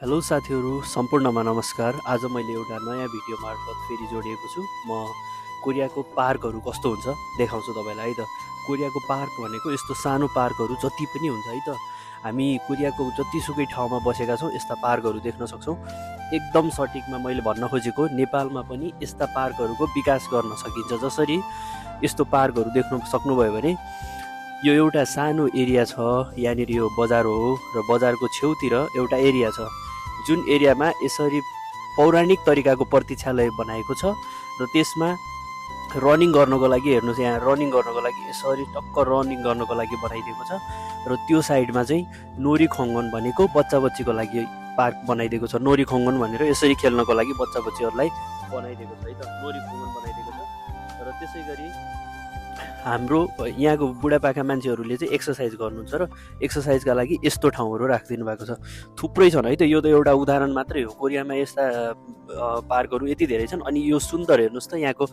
Hello साथीहरू सम्पूर्णमा नमस्कार। आज मैले एउटा नयाँ भिडियो मार्फत फेरि जोडिएको छु। म कोरियाको पार्कहरू कस्तो हुन्छ देखाउँछु तपाईँलाई है त। कोरियाको पार्क भनेको यस्तो सानो पार्कहरू जति पनि हुन्छ है त। हामी कोरियाको जतिसुकै ठाउँमा बसेका छौँ यस्ता पार्कहरू देख्न सक्छौँ। एकदम सठिकमा मैले भन्न खोजेको नेपालमा पनि यस्ता पार्कहरूको विकास गर्न सकिन्छ। जसरी यस्तो पार्कहरू देख्न सक्नुभयो भने यो एउटा सानो एरिया छ, यहाँनिर यो बजार हो र बजारको छेउतिर एउटा एरिया छ जुन एरियामा यसरी पौराणिक तरिकाको प्रतीक्षालय बनाएको छ र त्यसमा रनिङ गर्नको लागि हेर्नुहोस्, यहाँ रनिङ गर्नको लागि यसरी टक्क रनिङ गर्नको लागि बनाइदिएको छ। र त्यो साइडमा चाहिँ नोरी खङ्गन भनेको बच्चा बच्चीको लागि पार्क बनाइदिएको छ। नोरी खङ्गन भनेर यसरी खेल्नको लागि बच्चा बच्चीहरूलाई बनाइदिएको छ है त, नोरी खङ्गन बनाइदिएको छ। र त्यसै गरी हाम्रो यहाँको बुढापाका मान्छेहरूले चाहिँ एक्सर्साइज गर्नुहुन्छ र एक्सर्साइजका लागि यस्तो ठाउँहरू राखिदिनु भएको छ। थुप्रै छन् है त, यो त एउटा उदाहरण मात्रै हो। कोरियामा यस्ता पार्कहरू यति धेरै छन्। अनि यो सुन्दर हेर्नुहोस् त, यहाँको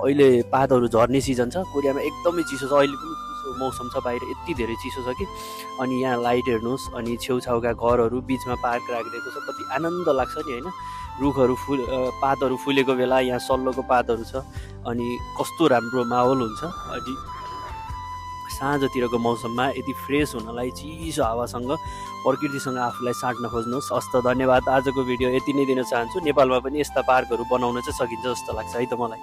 अहिले पातहरू झर्ने सिजन छ। कोरियामा एकदमै चिसो छ, अहिले पनि चिसो मौसम छ, बाहिर यति धेरै चिसो छ कि। अनि यहाँ लाइट हेर्नुहोस्, अनि छेउछाउका घरहरू बिचमा पार्क राखिदिएको छ। कति आनन्द लाग्छ नि होइन। रुखहरू पातहरू फुलेको बेला यहाँ सल्लोको पातहरू छ, अनि कस्तो राम्रो माहौल हुन्छ। अनि साँझतिरको मौसममा यति फ्रेस हुनलाई चिसो हावासँग प्रकृतिसँग आफूलाई साट्न खोज्नुहोस्। हस्त धन्यवाद। आजको भिडियो यति नै दिन चाहन्छु। नेपालमा पनि यस्ता पार्कहरू बनाउन चाहिँ सकिन्छ जस्तो लाग्छ है त मलाई।